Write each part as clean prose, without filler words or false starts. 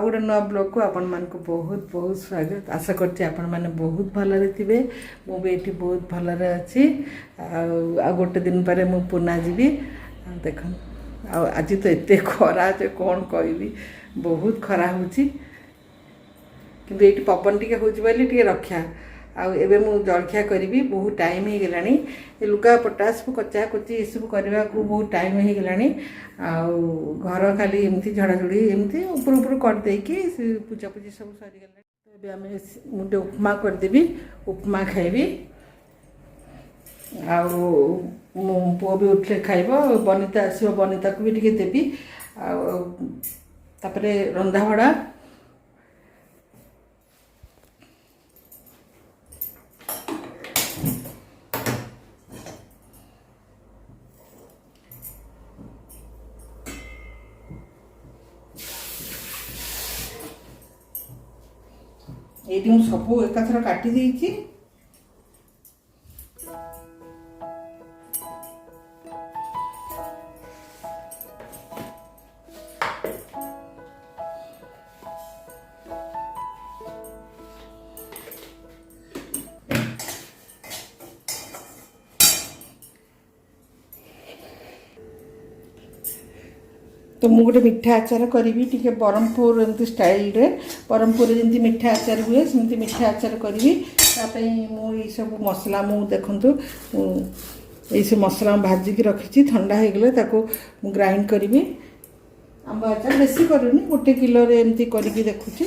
ଗୋଟେ ନୂଆ ବ୍ଲଗ୍କୁ ଆପଣମାନଙ୍କୁ ବହୁତ ବହୁତ ସ୍ୱାଗତ। ଆଶା କରୁଛି ଆପଣମାନେ ବହୁତ ଭଲରେ ଥିବେ। ମୁଁ ବି ଏଇଠି ବହୁତ ଭଲରେ ଅଛି। ଆଉ ଆଉ ଗୋଟେ ଦିନ ପରେ ମୁଁ ପୁନା ଯିବି। ଆଉ ଦେଖନ୍ତୁ, ଆଉ ଆଜି ତ ଏତେ ଖରା ଯେ କ'ଣ କହିବି, ବହୁତ ଖରା ହେଉଛି। କିନ୍ତୁ ଏଇଠି ପବନ ଟିକେ ହେଉଛି ବୋଲି ଟିକେ ରକ୍ଷା। ଆଉ ଏବେ ମୁଁ ଜଳଖିଆ କରିବି, ବହୁତ ଟାଇମ୍ ହେଇଗଲାଣି। ଏ ଲୁଗାପଟା ସବୁ କଚା କଚି ଏସବୁ କରିବାକୁ ବହୁତ ଟାଇମ୍ ହେଇଗଲାଣି। ଆଉ ଘର ଖାଲି ଏମିତି ଝଡ଼ାଝଡ଼ି ଏମିତି ଉପରୁ ଉପରୁ କରିଦେଇକି ସେ ପୂଜାପୂଜି ସବୁ ସରିଗଲାଣି। ତ ଏବେ ମୁଁ ଟିକେ ଉପମା କରିଦେବି, ଉପମା ଖାଇବି। ଆଉ ମୋ ପୁଅ ବି ଉଠିଲେ ଖାଇବ, ବନିତା ଆସିବ, ବନିତାକୁ ବି ଟିକେ ଦେବି। ଆଉ ତାପରେ ରନ୍ଧାବଢ଼ା। ଏଇଠି ମୁଁ ସବୁ ଏକାଥର କାଟି ଦେଇଛି। ତ ମୁଁ ଗୋଟେ ମିଠା ଆଚାର କରିବି ଟିକେ ବ୍ରହ୍ମପୁର ଏମିତି ଷ୍ଟାଇଲରେ। ବ୍ରହ୍ମପୁରରେ ଯେମିତି ମିଠା ଆଚାର ହୁଏ, ସେମିତି ମିଠା ଆଚାର କରିବି। ତା ପାଇଁ ମୁଁ ଏଇସବୁ ମସଲା, ମୁଁ ଦେଖନ୍ତୁ, ମୁଁ ଏଇସବୁ ମସଲା ମୁଁ ଭାଜିକି ରଖିଛି। ଥଣ୍ଡା ହେଇଗଲେ ତାକୁ ମୁଁ ଗ୍ରାଇଣ୍ଡ କରିବି। ଆମ୍ବ ଆଚାର ବେଶୀ କରୁନି, 1 କିଲୋରେ ଏମିତି କରିକି ଦେଖୁଛି।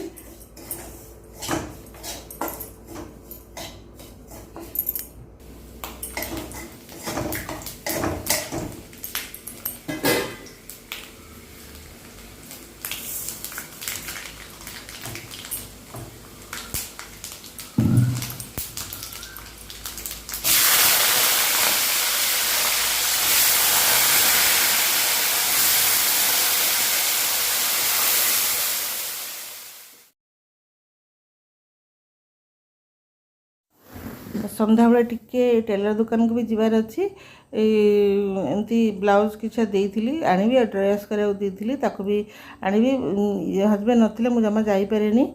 ସନ୍ଧ୍ୟାବେଳେ ଟିକେ ଟେଲର ଦୋକାନକୁ ବି ଯିବାର ଅଛି। ଏଇ ଏମିତି ବ୍ଲାଉଜ୍ କିଛି ଦେଇଥିଲି, ଆଣିବି। ଆଉ ଡ୍ରେସ୍ କରିବାକୁ ଦେଇଥିଲି, ତାକୁ ବି ଆଣିବି। ହଜବେଣ୍ଡ ନଥିଲେ ମୁଁ ଜମା ଯାଇପାରେନି।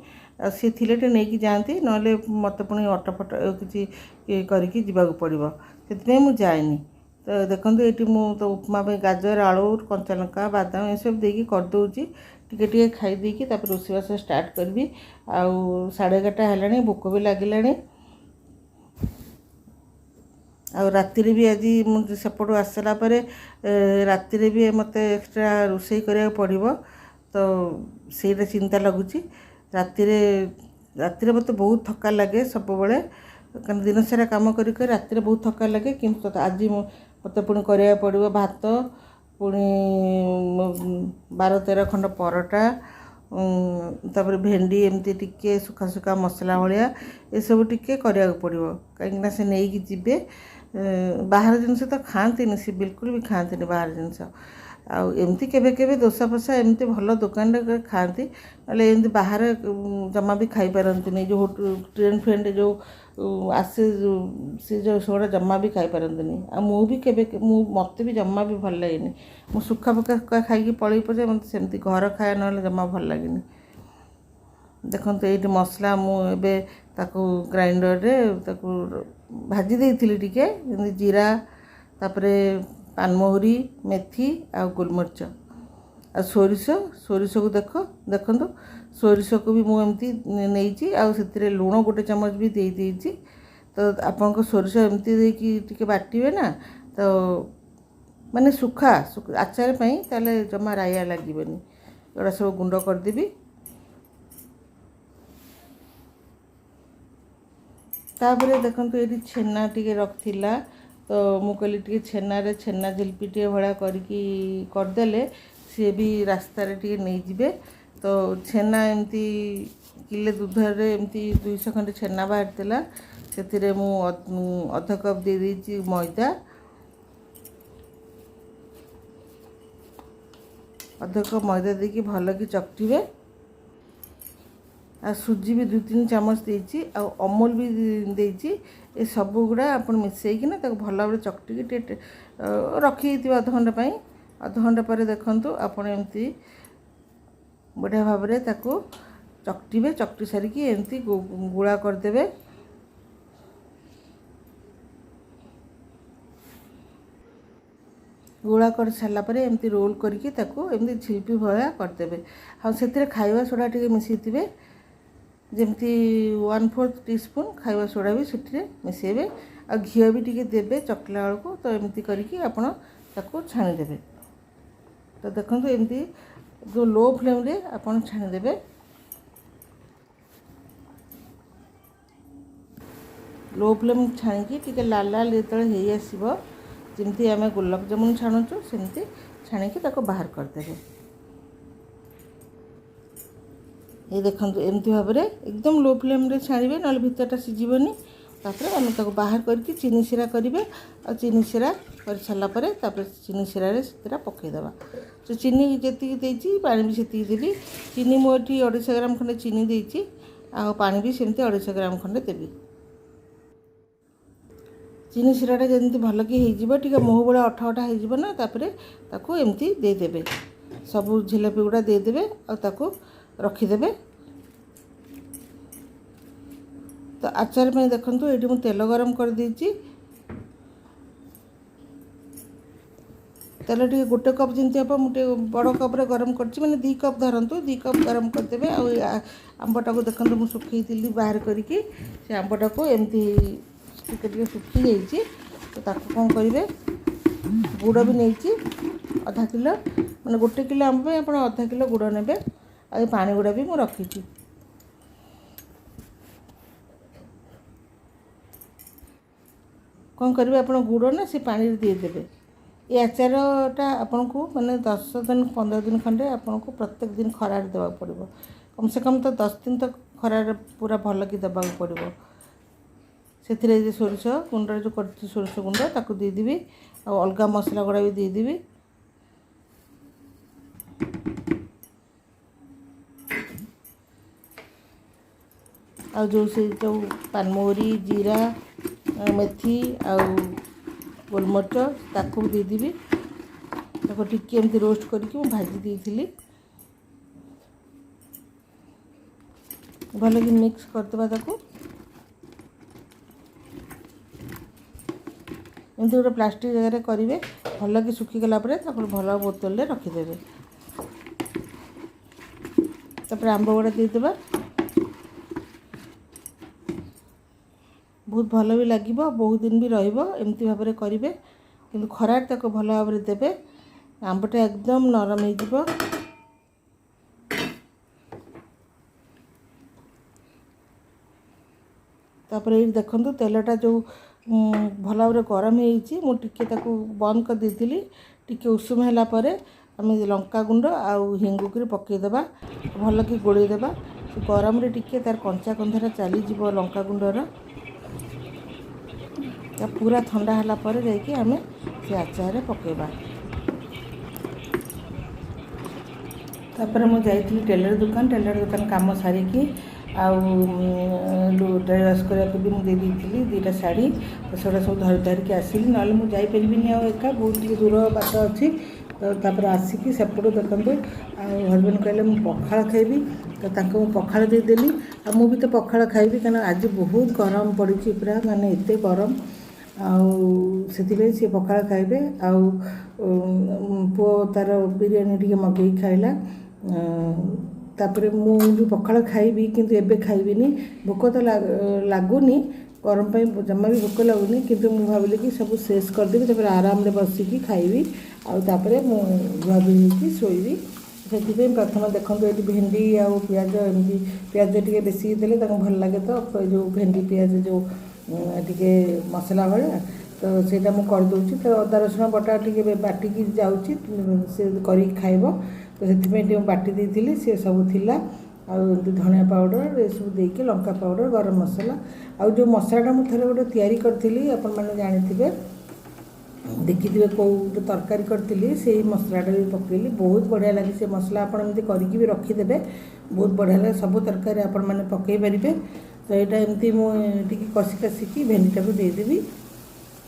ଆଉ ସିଏ ଥିଲେ ଟିକେ ନେଇକି ଯାଆନ୍ତି, ନହେଲେ ମୋତେ ପୁଣି ଅଟୋ ଫଟୋ କିଛି ଇଏ କରିକି ଯିବାକୁ ପଡ଼ିବ, ସେଥିପାଇଁ ମୁଁ ଯାଏନି। ତ ଦେଖନ୍ତୁ, ଏଇଠି ମୁଁ ତ ଉପମା ପାଇଁ ଗାଜର, ଆଳୁ, କଞ୍ଚା ଲଙ୍କା, ବାଦାମ ଏସବୁ ଦେଇକି କରିଦେଉଛି। ଟିକେ ଟିକେ ଖାଇ ଦେଇକି ତାପରେ ରୋଷେଇବାସ ଷ୍ଟାର୍ଟ କରିବି। ଆଉ 11:30 ହେଲାଣି, ଭୋକ ବି ଲାଗିଲାଣି। ଆଉ ରାତିରେ ବି ଆଜି ମୁଁ ସେପଟୁ ଆସିଲା ପରେ ରାତିରେ ବି ମୋତେ ଏକ୍ସଟ୍ରା ରୋଷେଇ କରିବାକୁ ପଡ଼ିବ, ତ ସେଇଟା ଚିନ୍ତା ଲାଗୁଛି। ରାତିରେ ରାତିରେ ମୋତେ ବହୁତ ଥକା ଲାଗେ ସବୁବେଳେ, କାରଣ ଦିନସାରା କାମ କରି କରି ରାତିରେ ବହୁତ ଥକା ଲାଗେ। କିନ୍ତୁ ଆଜି ମୁଁ ମୋତେ ପୁଣି କରିବାକୁ ପଡ଼ିବ ଭାତ, ପୁଣି 12-13 ଖଣ୍ଡ ପରଟା, ତାପରେ ଭେଣ୍ଡି ଏମିତି ଟିକେ ଶୁଖା ଶୁଖା ମସଲା ଭଳିଆ ଏସବୁ ଟିକେ କରିବାକୁ ପଡ଼ିବ, କାହିଁକିନା ସେ ନେଇକି ଯିବେ। ବାହାର ଜିନିଷ ତ ଖାଆନ୍ତିନି ସେ, ବିଲକୁଲ ବି ଖାଆନ୍ତିନି ବାହାର ଜିନିଷ। ଆଉ ଏମିତି କେବେ କେବେ ଦୋସା ଫୋସା ଏମିତି ଭଲ ଦୋକାନରେ ଖାଆନ୍ତି, ନହେଲେ ଏମିତି ବାହାରେ ଜମା ବି ଖାଇପାରନ୍ତିନି। ଯେଉଁ ଟ୍ରେନ୍ ଫ୍ରେନ୍ ଯେଉଁ ଆସେ, ସେ ଯେଉଁ ସେଗୁଡ଼ା ଜମା ବି ଖାଇପାରନ୍ତିନି। ଆଉ ମୁଁ ବି କେବେ ମୁଁ ମୋତେ ବି ଜମା ବି ଭଲ ଲାଗେନି। ମୁଁ ଶୁଖା ଫୁକା ଖାଇକି ପଳେଇ ପଛେ, ମୋତେ ସେମିତି ଘର ଖାଇବା ନହେଲେ ଜମା ଭଲ ଲାଗେନି। ଦେଖନ୍ତୁ, ଏଇଠି ମସଲା ମୁଁ ଏବେ ତାକୁ ଗ୍ରାଇଣ୍ଡରରେ ତାକୁ ଭାଜି ଦେଇଥିଲି ଟିକେ, ଯେମିତି ଜିରା, ତାପରେ ପାନମହୁରି, ମେଥି ଆଉ ଗୋଲମରିଚ ଆଉ ସୋରିଷ। ସୋରିଷକୁ ଦେଖନ୍ତୁ, ସୋରିଷକୁ ବି ମୁଁ ଏମିତି ନେଇଛି ଆଉ ସେଥିରେ ଲୁଣ 1 ଚାମଚ ବି ଦେଇ ଦେଇଛି। ତ ଆପଣଙ୍କ ସୋରିଷ ଏମିତି ଦେଇକି ଟିକେ ବାଟିବେ ନା, ତ ମାନେ ଶୁଖା ଆଚାର ପାଇଁ ତାହେଲେ ଜମା ରାଇଆ ଲାଗିବନି। ଏଗୁଡ଼ା ସବୁ ଗୁଣ୍ଡ କରିଦେବି। ତାପରେ ଦେଖନ୍ତୁ, ଏଇଠି ଛେନା ଟିକେ ରଖିଥିଲା, ତ ମୁଁ କହିଲି ଟିକେ ଛେନାରେ ଛେନା ଝିଲପି ଟିକେ ଭଳିଆ କରିକି କରିଦେଲେ ସିଏ ବି ରାସ୍ତାରେ ଟିକେ ନେଇଯିବେ। ତ ଛେନା ଏମିତି କିଲେ ଦୁଧରେ ଏମିତି 200 ଖଣ୍ଡେ ଛେନା ବାହାରିଥିଲା। ସେଥିରେ ମୁଁ ଅଧ କପ୍ ଦେଇ ଦେଇଛି ମଇଦା। ଅଧ କପ୍ ମଇଦା ଦେଇକି ଭଲକି ଚକଟିବେ। ଆଉ ସୁଜି ବି 2-3 ଚାମଚ ଦେଇଛି ଆଉ ଅମୁଲ ବି ଦେଇଛି। ଏ ସବୁଗୁଡ଼ା ଆପଣ ମିଶାଇକିନା ତାକୁ ଭଲ ଭାବରେ ଚକଟିକି ଟିକେ ରଖିଦେଇଥିବେ ଅଧଘଣ୍ଟା ପାଇଁ। ଅଧଘଣ୍ଟା ପରେ ଦେଖନ୍ତୁ, ଆପଣ ଏମିତି ବଢ଼ିଆ ଭାବରେ ତାକୁ ଚକଟିବେ। ଚକଟି ସାରିକି ଏମିତି ଗୁଳା କରିଦେବେ। ଗୁଳା କରି ସାରିଲା ପରେ ଏମିତି ରୋଲ୍ କରିକି ତାକୁ ଏମିତି ଝିଲିପି ଭଳିଆ କରିଦେବେ। ଆଉ ସେଥିରେ ଖାଇବା ସୋଡ଼ା ଟିକେ ମିଶାଇଥିବେ, ଯେମିତି 1/4 ଟି ସ୍ପୁନ୍ ଖାଇବା ସୋଡ଼ା ବି ସେଥିରେ ମିଶାଇବେ। ଆଉ ଘିଅ ବି ଟିକେ ଦେବେ ଚକଟିଲା ବେଳକୁ। ତ ଏମିତି କରିକି ଆପଣ ତାକୁ ଛାଣିଦେବେ। ତ ଦେଖନ୍ତୁ ଏମିତି ଯେଉଁ ଲୋ ଫ୍ଲେମ୍ରେ ଆପଣ ଛାଣିଦେବେ। ଲୋ ଫ୍ଲେମ୍ ଛାଣିକି ଟିକେ ଲାଲ ଲାଲ ଯେତେବେଳେ ହେଇଆସିବ, ଯେମିତି ଆମେ ଗୋଲାପଜାମୁନ ଛାଣୁଛୁ ସେମିତି ଛାଣିକି ତାକୁ ବାହାର କରିଦେବେ। ଏଇ ଦେଖନ୍ତୁ ଏମିତି ଭାବରେ ଏକଦମ ଲୋ ଫ୍ଲେମ୍ରେ ଛାଣିବେ, ନହେଲେ ଭିତରଟା ସିଝିବନି। ତାପରେ ଆମେ ତାକୁ ବାହାର କରିକି ଚିନି ଶିରା କରିବେ। ଆଉ ଚିନି ଶିରା କରିସାରିଲା ପରେ ତାପରେ ଚିନି ଶିରାରେ ସେଥିରେ ପକାଇଦେବା। ତ ଚିନି ଯେତିକି ଦେଇଛି ପାଣି ବି ସେତିକି ଦେବି। ଚିନି ମୁଁ ଏଠି 250 ଗ୍ରାମ ଖଣ୍ଡେ ଚିନି ଦେଇଛି, ଆଉ ପାଣି ବି ସେମିତି 250 ଗ୍ରାମ ଖଣ୍ଡେ ଦେବି। ଚିନି ଶିରାଟା ଯେମିତି ଭଲକି ହେଇଯିବ, ଟିକେ ମହୁ ଭଳିଆ ଅଠା ଅଠା ହେଇଯିବ ନା, ତାପରେ ତାକୁ ଏମିତି ଦେଇଦେବେ। ସବୁ ଝିଲାପି ଗୁଡ଼ା ଦେଇଦେବେ ଆଉ ତାକୁ ରଖିଦେବେ। ତ ଆଚାର ପାଇଁ ଦେଖନ୍ତୁ ଏଇଠି ମୁଁ ତେଲ ଗରମ କରିଦେଇଛି। ତେଲ ଟିକେ 1 କପ୍ ଯେମିତି ହେବ, ମୁଁ ଟିକେ ବଡ଼ କପ୍ରେ ଗରମ କରିଛି, ମାନେ 2 କପ୍ ଧରନ୍ତୁ, 2 କପ୍ ଗରମ କରିଦେବେ। ଆଉ ଏ ଆମ୍ବଟାକୁ ଦେଖନ୍ତୁ ମୁଁ ଶୁଖେଇଥିଲି ବାହାର କରିକି, ସେ ଆମ୍ବଟାକୁ ଏମିତି ଟିକେ ଟିକେ ଶୁଖିଯାଇଛି। ତ ତାକୁ କ'ଣ କରିବେ, ଗୁଡ଼ ବି ନେଇଛି ଅଧା କିଲୋ, ମାନେ 1 କିଲୋ ଆମ୍ବ ପାଇଁ ଆପଣ ଅଧା କିଲୋ ଗୁଡ଼ ନେବେ। ଆଉ ଏ ପାଣି ଗୁଡ଼ା ବି ମୁଁ ରଖିଛି। କ'ଣ କରିବେ ଆପଣ ଗୁଡ଼ ନା ସେ ପାଣିରେ ଦେଇଦେବେ। ଏ ଆଚାରଟା ଆପଣଙ୍କୁ ମାନେ 10 ଦିନ 15 ଦିନ ଖଣ୍ଡେ ଆପଣଙ୍କୁ ପ୍ରତ୍ୟେକ ଦିନ ଖରାରେ ଦେବାକୁ ପଡ଼ିବ। କମ୍ ସେ କମ୍ ତ 10 ଦିନ ତ ଖରାରେ ପୁରା ଭଲକି ଦେବାକୁ ପଡ଼ିବ। ସେଥିରେ ଯେ ସୋରିଷ ଗୁଣ୍ଡରେ ଯେଉଁ କରିଛି ସୋରିଷ ଗୁଣ୍ଡ ତାକୁ ଦେଇଦେବି, ଆଉ ଅଲଗା ମସଲା ଗୁଡ଼ା ବି ଦେଇଦେବି। ଆଉ ଯେଉଁ ସେ ଯେଉଁ ପାନମହୁରି, ଜିରା, ମେଥି ଆଉ ଗୋଲମରିଚ ତାକୁ ବି ଦେଇଦେବି। ତାକୁ ଟିକେ ଏମିତି ରୋଷ୍ଟ କରିକି ମୁଁ ଭାଜି ଦେଇଥିଲି। ଭଲକି ମିକ୍ସ କରିଦେବା ତାକୁ। ଏମିତି ଗୋଟେ ପ୍ଲାଷ୍ଟିକ୍ ଜାଗାରେ କରିବେ, ଭଲକି ଶୁଖିଗଲା ପରେ ତାକୁ ଭଲ ବୋତଲରେ ରଖିଦେବେ। ତାପରେ ଆମ୍ବ ଗୁଡ଼ା ଦେଇଦେବା। ବହୁତ ଭଲ ବି ଲାଗିବ, ବହୁତ ଦିନ ବି ରହିବ। ଏମିତି ଭାବରେ କରିବେ, କିନ୍ତୁ ଖରାରେ ତାକୁ ଭଲ ଭାବରେ ଦେବେ, ଆମ୍ବଟା ଏକଦମ ନରମ ହେଇଯିବ। ତାପରେ ଏଇଠି ଦେଖନ୍ତୁ ତେଲଟା ଯେଉଁ ଭଲ ଭାବରେ ଗରମ ହେଇଯାଇଛି, ମୁଁ ଟିକେ ତାକୁ ବନ୍ଦ କରିଦେଇଥିଲି। ଟିକେ ଉଷୁମ ହେଲା ପରେ ଆମେ ଲଙ୍କା ଗୁଣ୍ଡ ଆଉ ହିଙ୍ଗୁକିରି ପକାଇଦେବା, ଭଲକି ଗୋଳେଇଦେବା। ସେ ଗରମରେ ଟିକେ ତାର କଞ୍ଚା ଗନ୍ଧଟା ଚାଲିଯିବ ଲଙ୍କା ଗୁଣ୍ଡର। ତା ପୁରା ଥଣ୍ଡା ହେଲା ପରେ ଯାଇକି ଆମେ ସେ ଆଚାରରେ ପକାଇବା। ତାପରେ ମୁଁ ଯାଇଥିଲି ଟେଲର ଦୋକାନ। ଟେଲର ଦୋକାନ କାମ ସାରିକି ଆଉ ଡ୍ରାଏ ୱାଶ୍ କରିବାକୁ ବି ମୁଁ ଦେଇ ଦେଇଥିଲି 2ଟା ଶାଢ଼ୀ। ତ ସେଗୁଡ଼ା ସବୁ ଧରି ଧରିକି ଆସିଲି, ନହେଲେ ମୁଁ ଯାଇପାରିବିନି ଆଉ ଏକା, ବହୁତ ଟିକେ ଦୂର ବାଟ ଅଛି। ତ ତାପରେ ଆସିକି ସେପଟୁ ଦେଖନ୍ତୁ, ଆଉ ହଜବେଣ୍ଡ କହିଲେ ମୁଁ ପଖାଳ ଖାଇବି, ତ ତାଙ୍କୁ ମୁଁ ପଖାଳ ଦେଇଦେଲି। ଆଉ ମୁଁ ବି ତ ପଖାଳ ଖାଇବି, କାରଣ ଆଜି ବହୁତ ଗରମ ପଡ଼ିଛି ପୁରା, ମାନେ ଏତେ ଗରମ, ଆଉ ସେଥିପାଇଁ ସିଏ ପଖାଳ ଖାଇବେ। ଆଉ ପୁଅ ତାର ବିରିୟାନୀ ଟିକେ ମଗେଇକି ଖାଇଲା। ତାପରେ ମୁଁ ବି ପଖାଳ ଖାଇବି, କିନ୍ତୁ ଏବେ ଖାଇବିନି, ଭୋକ ତ ଲାଗୁନି, ଗରମ ପାଇଁ ଜମା ବି ଭୋକ ଲାଗୁନି, କିନ୍ତୁ ମୁଁ ଭାବିଲି କି ସବୁ ଶେଷ କରିଦେବି, ତାପରେ ଆରାମରେ ବସିକି ଖାଇବି, ଆଉ ତାପରେ ମୁଁ ଧୁଆଧୁଇ ହେଇକି ଶୋଇବି। ସେଥିପାଇଁ ପ୍ରଥମେ ଦେଖନ୍ତୁ ଏଠି ଭେଣ୍ଡି ଆଉ ପିଆଜ, ଏମିତି ପିଆଜ ଟିକେ ବେଶୀ ଦେଲେ ତାଙ୍କୁ ଭଲ ଲାଗେ, ତ ଯେଉଁ ଭେଣ୍ଡି ପିଆଜ ଯେଉଁ ଟିକେ ମସଲା ଭଳିଆ, ତ ସେଇଟା ମୁଁ କରିଦେଉଛି। ତ ଅଦା ରସୁଣ ବଟା ଟିକେ ବାଟିକି ଯାଉଛି, ସେ କରିକି ଖାଇବ, ତ ସେଥିପାଇଁ ଟିକେ ମୁଁ ବାଟି ଦେଇଥିଲି, ସେ ସବୁ ଥିଲା। ଆଉ ଏମିତି ଧଣିଆ ପାଉଡ଼ର ଏସବୁ ଦେଇକି, ଲଙ୍କା ପାଉଡ଼ର, ଗରମ ମସଲା, ଆଉ ଯେଉଁ ମସଲାଟା ମୁଁ ଥରେ ଗୋଟେ ତିଆରି କରିଥିଲି, ଆପଣମାନେ ଜାଣିଥିବେ, ଦେଖିଥିବେ କେଉଁ ଗୋଟେ ତରକାରୀ କରିଥିଲି, ସେଇ ମସଲାଟା ବି ପକେଇଲି, ବହୁତ ବଢ଼ିଆ ଲାଗେ ସେ ମସଲା। ଆପଣ ଏମିତି କରିକି ବି ରଖିଦେବେ, ବହୁତ ବଢ଼ିଆ ଲାଗେ, ସବୁ ତରକାରୀ ଆପଣମାନେ ପକେଇ ପାରିବେ। ତ ଏଇଟା ଏମିତି ମୁଁ ଟିକେ କଷି କଷିକି ଭେଣ୍ଡିଟାକୁ ଦେଇଦେବି,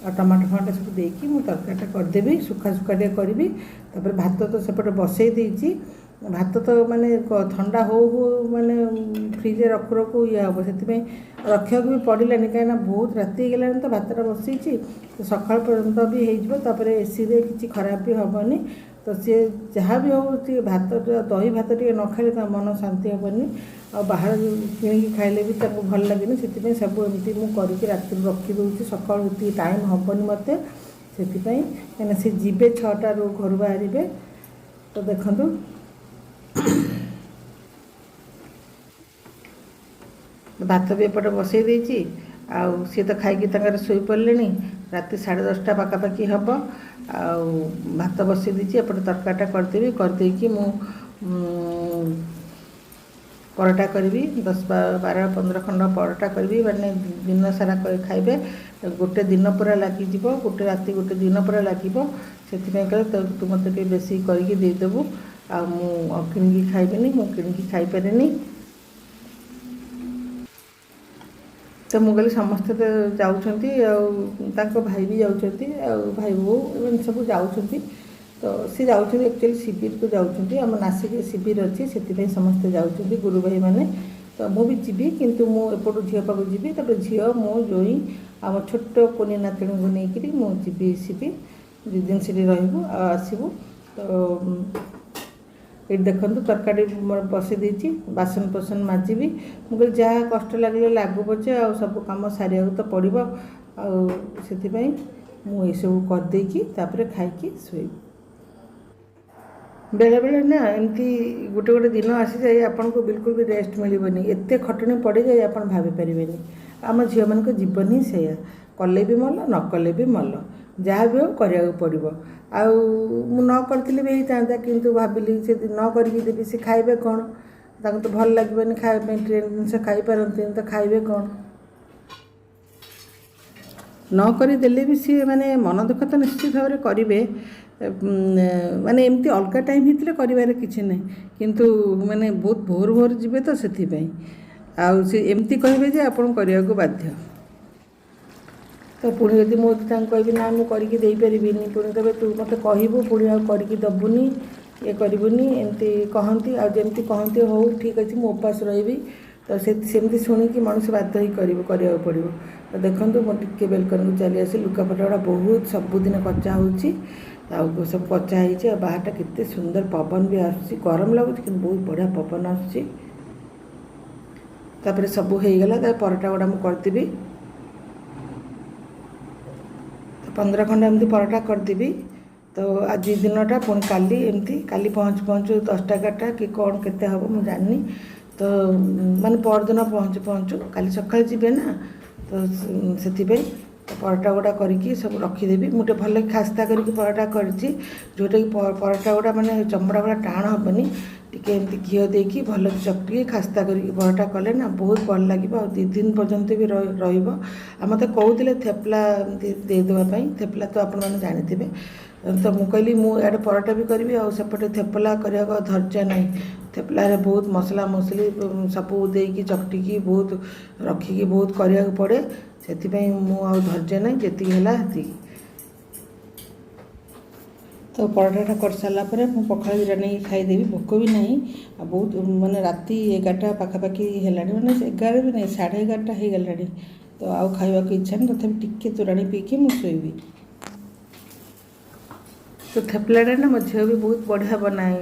ଆଉ ଟମାଟୋ ଫମାଟୋ ସବୁ ଦେଇକି ମୁଁ ତରକାରୀଟା କରିଦେବି, ଶୁଖା ଶୁଖା ଟିକେ କରିବି। ତାପରେ ଭାତ ତ ସେପଟେ ବସେଇ ଦେଇଛି, ଭାତ ତ ମାନେ ଥଣ୍ଡା ହଉ ହଉ ମାନେ ଫ୍ରିଜ୍ରେ ରଖୁ ରଖୁ ଇଏ ହେବ, ସେଥିପାଇଁ ରଖିବାକୁ ବି ପଡ଼ିଲାନି, କାହିଁକିନା ବହୁତ ରାତି ହେଇଗଲାଣି ତ ଭାତଟା ବସେଇଛି, ତ ସକାଳ ପର୍ଯ୍ୟନ୍ତ ବି ହେଇଯିବ। ତାପରେ ଏସିରେ କିଛି ଖରାପ ବି ହେବନି। ତ ସିଏ ଯାହା ବି ହେଉ ଟିକେ ଭାତ, ଦହି ଭାତ ଟିକେ ନ ଖାଇଲେ ତା ମନ ଶାନ୍ତି ହେବନି। ଆଉ ବାହାର କିଣିକି ଖାଇଲେ ବି ତାକୁ ଭଲ ଲାଗେନି। ସେଥିପାଇଁ ସବୁ ଏମିତି ମୁଁ କରିକି ରାତିରୁ ରଖିଦେଉଛି, ସକାଳୁ ଏତିକି ଟାଇମ୍ ହେବନି ମୋତେ ସେଥିପାଇଁ, କାହିଁକିନା ସେ ଯିବେ 6ଟାରୁ ଘରୁ ବାହାରିବେ। ତ ଦେଖନ୍ତୁ ଭାତ ବି ଏପଟେ ବସେଇ ଦେଇଛି, ଆଉ ସିଏ ତ ଖାଇକି ତାଙ୍କର ଶୋଇପଡ଼ିଲେଣି। ରାତି 10:30 ପାଖାପାଖି ହେବ। ଆଉ ଭାତ ବସେଇ ଦେଇଛି, ଏପଟେ ତରକାରୀଟା କରିଦେବି, କରିଦେଇକି ମୁଁ ପରଟା କରିବି। 10 12 15 ଖଣ୍ଡ ପରଟା କରିବି, ମାନେ ଦିନ ସାରା ଖାଇବେ। ଗୋଟେ ଦିନ ପୁରା ଲାଗିଯିବ, ଗୋଟେ ରାତି ଗୋଟେ ଦିନ ପୁରା ଲାଗିବ। ସେଥିପାଇଁ କହିଲେ ତୁ ମୋତେ ଟିକେ ବେଶୀ କରିକି ଦେଇଦେବୁ, ଆଉ ମୁଁ କିଣିକି ଖାଇବିନି, ମୁଁ କିଣିକି ଖାଇପାରେନି। ତ ମୁଁ କହିଲି ସମସ୍ତେ ତ ଯାଉଛନ୍ତି, ଆଉ ତାଙ୍କ ଭାଇ ବି ଯାଉଛନ୍ତି, ଆଉ ଭାଇ ବୋଉ ଏମାନେ ସବୁ ଯାଉଛନ୍ତି। ତ ସେ ଯାଉଛନ୍ତି ଆକ୍ଚୁଆଲି ଶିବିରକୁ ଯାଉଛନ୍ତି, ଆମ ନାସିକରେ ଶିବିର ଅଛି, ସେଥିପାଇଁ ସମସ୍ତେ ଯାଉଛନ୍ତି ଗୁରୁ ଭାଇମାନେ। ତ ମୁଁ ବି ଯିବି, କିନ୍ତୁ ମୁଁ ଏପଟୁ ଝିଅ ପାଖକୁ ଯିବି, ତାପରେ ଝିଅ, ମୁଁ, ଜୋଇଁ, ଆମ ଛୋଟ କୁନି ନାତୁଣୀକୁ ନେଇକରି ମୁଁ ଯିବି ଶିବିର। 2 ଦିନ ସେଠି ରହିବୁ ଆଉ ଆସିବୁ। ତ ଏଇଠି ଦେଖନ୍ତୁ ତରକାରୀ ମୋର ବସେଇ ଦେଇଛି, ବାସନ ଫାସନ ମାଜିବି। ମୁଁ କହିଲି ଯାହା କଷ୍ଟ ଲାଗିଲେ ଲାଗୁ ପଛେ, ଆଉ ସବୁ କାମ ସାରିବାକୁ ତ ପଡ଼ିବ, ଆଉ ସେଥିପାଇଁ ମୁଁ ଏସବୁ କରିଦେଇକି ତାପରେ ଖାଇକି ଶୋଇବି। ବେଳେବେଳେ ନା ଏମିତି ଗୋଟେ ଗୋଟେ ଦିନ ଆସିଯାଏ ଆପଣଙ୍କୁ ବିଲକୁଲ ବି ରେଷ୍ଟ ମିଳିବନି, ଏତେ ଖଟଣି ପଡ଼ିଯାଏ ଆପଣ ଭାବିପାରିବେନି। ଆମ ଝିଅମାନଙ୍କ ଜୀବନ ହିଁ ସେଇଆ, କଲେ ବି ମଲ ନ କଲେ ବି ମଲ, ଯାହା ବି ହେଉ କରିବାକୁ ପଡ଼ିବ। ଆଉ ମୁଁ ନ କରିଥିଲେ ବି ହେଇଥାନ୍ତା, କିନ୍ତୁ ଭାବିଲି ସେ ନ କରିକି ଦେବି ସେ ଖାଇବେ କ'ଣ, ତାଙ୍କୁ ତ ଭଲ ଲାଗିବନି ଖାଇବା ପାଇଁ, ଟ୍ରେନ୍ ଜିନିଷ ଖାଇପାରନ୍ତିନି ତ ଖାଇବେ କ'ଣ। ନ କରିଦେଲେ ବି ସିଏ ମାନେ ମନ ଦୁଃଖ ତ ନିଶ୍ଚିତ ଭାବରେ କରିବେ। ମାନେ ଏମିତି ଅଲଗା ଟାଇମ୍ ହେଇଥିଲେ କରିବାର କିଛି ନାହିଁ, କିନ୍ତୁ ମାନେ ବହୁତ ଭୋର ଭୋର ଯିବେ ତ ସେଥିପାଇଁ, ଆଉ ସେ ଏମିତି କହିବେ ଯେ ଆପଣ କରିବାକୁ ବାଧ୍ୟ। ତ ପୁଣି ଯଦି ମୁଁ ତାଙ୍କୁ କହିବି ନା ମୁଁ କରିକି ଦେଇପାରିବିନି, ପୁଣି କହିବେ ତୁ ମୋତେ କହିବୁ ପୁଣି ଆଉ କରିକି ଦେବୁନି, ଇଏ କରିବୁନି, ଏମିତି କହନ୍ତି। ଆଉ ଯେମିତି କହନ୍ତି ହଉ ଠିକ୍ ଅଛି ମୁଁ ଉପାସ ରହିବି, ତ ସେମିତି ଶୁଣିକି ମଣିଷ ବାଧ୍ୟ ହେଇ କରିବାକୁ ପଡ଼ିବ। ତ ଦେଖନ୍ତୁ ମୁଁ ଟିକେ ବେଲକନିକୁ ଚାଲି ଆସି, ଲୁଗାପଟା ଗୁଡ଼ା ବହୁତ ସବୁଦିନ କଚା ହେଉଛି, ଆଉ ସବୁ କଚା ହେଇଛି। ଆଉ ବାହାରଟା କେତେ ସୁନ୍ଦର ପବନ ବି ଆସୁଛି, ଗରମ ଲାଗୁଛି କିନ୍ତୁ ବହୁତ ବଢ଼ିଆ ପବନ ଆସୁଛି। ତାପରେ ସବୁ ହେଇଗଲା, ତାପରେ ପରଟା ଗୁଡ଼ା ମୁଁ କରିଦେବି। ତ 15 ଖଣ୍ଡ ଏମିତି ପରଟା କରିଦେବି। ତ ଆଜି ଦିନଟା, ପୁଣି କାଲି ଏମିତି, କାଲି ପହଞ୍ଚୁ ପହଞ୍ଚୁ 10ଟା 11ଟା କି କ'ଣ କେତେ ହେବ ମୁଁ ଜାଣିନି। ତ ମାନେ ପରଦିନ ପହଞ୍ଚୁ ପହଞ୍ଚୁ, କାଲି ସକାଳେ ଯିବେ ନା, ତ ସେଥିପାଇଁ ପରଟା ଗୁଡ଼ା କରିକି ସବୁ ରଖିଦେବି। ମୁଁ ଟିକେ ଭଲ ଖାସ୍ତା କରିକି ପରଟା କରିଛି, ଯେଉଁଟାକି ପରଟା ଗୁଡ଼ା ମାନେ ଚମଡ଼ା ଭଳିଆ ଟାଣ ହେବନି, ଟିକେ ଏମିତି ଘିଅ ଦେଇକି ଭଲ ଚକଟିକି ଖାସ୍ତା କରିକି ପରଟା କଲେ ନା ବହୁତ ଭଲ ଲାଗିବ, ଆଉ 2 ଦିନ ପର୍ଯ୍ୟନ୍ତ ବି ରହିବ। ଆଉ ମୋତେ କହୁଥିଲେ ଥେପଲା ଏମିତି ଦେଇଦେବା ପାଇଁ, ଥେପଲା ତ ଆପଣମାନେ ଜାଣିଥିବେ। ତ ମୁଁ କହିଲି ମୁଁ ଇଆଡ଼େ ପରଟା ବି କରିବି ଆଉ ସେପଟେ ଥେପଲା କରିବାକୁ ଆଉ ଧୈର୍ଯ୍ୟ ନାହିଁ। ଥେପଲାରେ ବହୁତ ମସଲା ମସଲି ସବୁ ଦେଇକି ଚକଟିକି ବହୁତ ରଖିକି ବହୁତ କରିବାକୁ ପଡ଼େ, ସେଥିପାଇଁ ମୁଁ ଆଉ ଧୈର୍ଯ୍ୟ ନାହିଁ, ଯେତିକି ହେଲା ସେତିକି। ତ ପରଟାଟା କରିସାରିଲା ପରେ ମୁଁ ପଖାଳ ଦୁଇଟା ନେଇକି ଖାଇଦେବି, ଭୋକ ବି ନାହିଁ। ଆଉ ବହୁତ ମାନେ ରାତି 11ଟା ପାଖାପାଖି ହେଲାଣି, ମାନେ 11 ବି ନାହିଁ 11:30 ହେଇଗଲାଣି। ତ ଆଉ ଖାଇବାକୁ ଇଚ୍ଛା ନାହିଁ, ତଥାପି ଟିକେ ତୋରାଣି ପିଇକି ମୁଁ ଶୋଇବି। ତ ଥେପଲାଟା ନା ମୋ ଝିଅ ବି ବହୁତ ବଢ଼ିଆ ବନାଏ।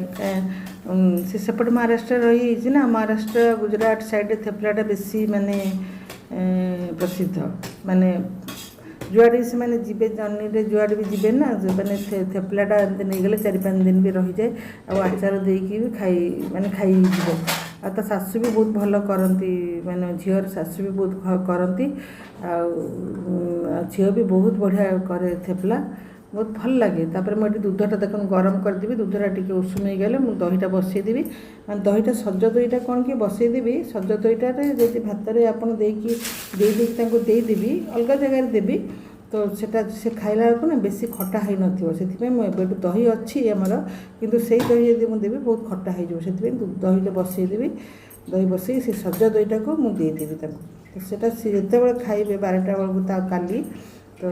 ସେ ସେପଟେ ମହାରାଷ୍ଟ୍ରରେ ରହିଯାଇଛି ନା, ମହାରାଷ୍ଟ୍ର ଗୁଜୁରାଟ ସାଇଡ଼୍ରେ ଥେପଲାଟା ବେଶୀ ମାନେ ପ୍ରସିଦ୍ଧ। ମାନେ ଯୁଆଡ଼େ ବି ସେମାନେ ଯିବେ ଜର୍ଣ୍ଣିରେ, ଯୁଆଡ଼େ ବି ଯିବେ ନା, ମାନେ ଥେପଲାଟା ଏମିତି ନେଇଗଲେ 4-5 ଦିନ ବି ରହିଯାଏ, ଆଉ ଆଚାର ଦେଇକି ବି ଖାଇ ହେଇଯିବ। ଆଉ ତା ଶାଶୁ ବି ବହୁତ ଭଲ କରନ୍ତି, ମାନେ ଝିଅର ଶାଶୁ ବି ବହୁତ କରନ୍ତି, ଆଉ ଝିଅ ବି ବହୁତ ବଢ଼ିଆ କରେ ଥେପଲା, ବହୁତ ଭଲ ଲାଗେ। ତାପରେ ମୁଁ ଏଠି ଦୁଧଟା ଦେଖନ୍ତୁ ଗରମ କରିଦେବି, ଦୁଧଟା ଟିକେ ଉଷୁମ ହେଇଗଲେ ମୁଁ ଦହିଟା ବସେଇଦେବି। ମାନେ ଦହିଟା ସଜ ଦହିଟା କ'ଣ କି ବସେଇଦେବି, ସଜ ଦହିଟାରେ ଯଦି ଭାତରେ ଆପଣ ଦେଇ ଦେଇକି ତାଙ୍କୁ ଦେଇଦେବି, ଅଲଗା ଜାଗାରେ ଦେବି, ତ ସେଟା ସେ ଖାଇଲା ବେଳକୁ ନା ବେଶୀ ଖଟା ହେଇନଥିବ। ସେଥିପାଇଁ ମୁଁ ଏବେଠୁ ଦହି ଅଛି ଆମର, କିନ୍ତୁ ସେଇ ଦହି ଯଦି ମୁଁ ଦେବି ବହୁତ ଖଟା ହେଇଯିବ, ସେଥିପାଇଁ ଦହିଟା ବସେଇଦେବି। ଦହି ବସେଇ ସେ ସଜ ଦହିଟାକୁ ମୁଁ ଦେଇଦେବି ତାଙ୍କୁ। ତ ସେଟା ସେ ଯେତେବେଳେ ଖାଇବେ 12ଟା ବେଳକୁ ତା କାଲି, ତ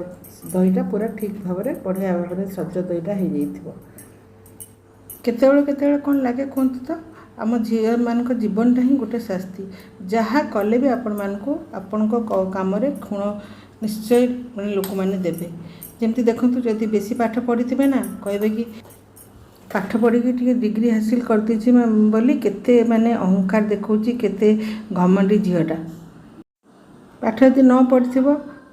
ଦହିଟା ପୁରା ଠିକ୍ ଭାବରେ ବଢ଼ିଆ ଭାବରେ ସଜ ଦହିଟା ହେଇଯାଇଥିବ। କେତେବେଳେ କେତେବେଳେ କ'ଣ ଲାଗେ କୁହନ୍ତୁ ତ, ଆମ ଝିଅମାନଙ୍କ ଜୀବନଟା ହିଁ ଗୋଟେ ଶାସ୍ତି। ଯାହା କଲେ ବି ଆପଣମାନଙ୍କୁ ଆପଣଙ୍କ କାମରେ ଖୁଣ ନିଶ୍ଚୟ ମାନେ ଲୋକମାନେ ଦେବେ। ଯେମିତି ଦେଖନ୍ତୁ, ଯଦି ବେଶୀ ପାଠ ପଢ଼ିଥିବେ ନା, କହିବେ କି ପାଠ ପଢ଼ିକି ଟିକେ ଡିଗ୍ରୀ ହାସିଲ କରିଦେଇଛି ବୋଲି କେତେ ମାନେ ଅହଙ୍କାର ଦେଖାଉଛି, କେତେ ଘମଣ୍ଡି ଝିଅଟା। ପାଠ ଯଦି ନ ପଢ଼ିଥିବ,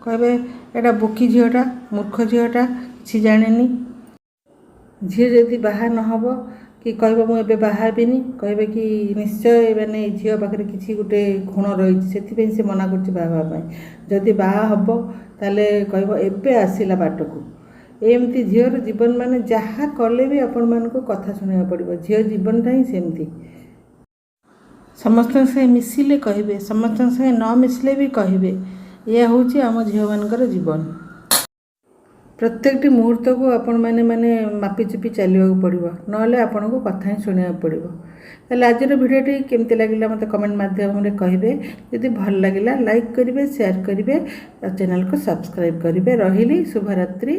କହିବେ ଏଇଟା ବୋକି ଝିଅଟା, ମୂର୍ଖ ଝିଅଟା, କିଛି ଜାଣେନି। ଝିଅ ଯଦି ବାହା ନ ହେବ କି କହିବ ମୁଁ ଏବେ ବାହା ହେବିନି, କହିବେ କି ନିଶ୍ଚୟ ମାନେ ଏ ଝିଅ ପାଖରେ କିଛି ଗୋଟେ ଖୁଣ ରହିଛି, ସେଥିପାଇଁ ସେ ମନା କରୁଛି ବାହା ହେବା ପାଇଁ। ଯଦି ବାହା ହେବ, ତାହେଲେ କହିବ ଏବେ ଆସିଲା ବାଟକୁ। ଏମିତି ଝିଅର ଜୀବନ, ମାନେ ଯାହା କଲେ ବି ଆପଣମାନଙ୍କୁ କଥା ଶୁଣିବାକୁ ପଡ଼ିବ। ଝିଅ ଜୀବନଟା ହିଁ ସେମିତି। ସମସ୍ତଙ୍କ ସାଙ୍ଗେ ମିଶିଲେ କହିବେ, ସମସ୍ତଙ୍କ ସାଙ୍ଗେ ନ ମିଶିଲେ ବି କହିବେ। ଏହା ହେଉଛି ଆମ ଝିଅମାନଙ୍କର ଜୀବନ। ପ୍ରତ୍ୟେକଟି ମୁହୂର୍ତ୍ତକୁ ଆପଣମାନେ ମାନେ ମାପି ଚୁପି ଚାଲିବାକୁ ପଡ଼ିବ, ନହେଲେ ଆପଣଙ୍କୁ କଥା ହିଁ ଶୁଣିବାକୁ ପଡ଼ିବ। ତାହେଲେ ଆଜିର ଭିଡ଼ିଓଟି କେମିତି ଲାଗିଲା, ମୋତେ କମେଣ୍ଟ ମାଧ୍ୟମରେ କହିବେ। ଯଦି ଭଲ ଲାଗିଲା, ଲାଇକ୍ କରିବେ, ସେୟାର କରିବେ ଆଉ ଚ୍ୟାନେଲକୁ ସବସ୍କ୍ରାଇବ୍ କରିବେ। ରହିଲି, ଶୁଭରାତ୍ରି।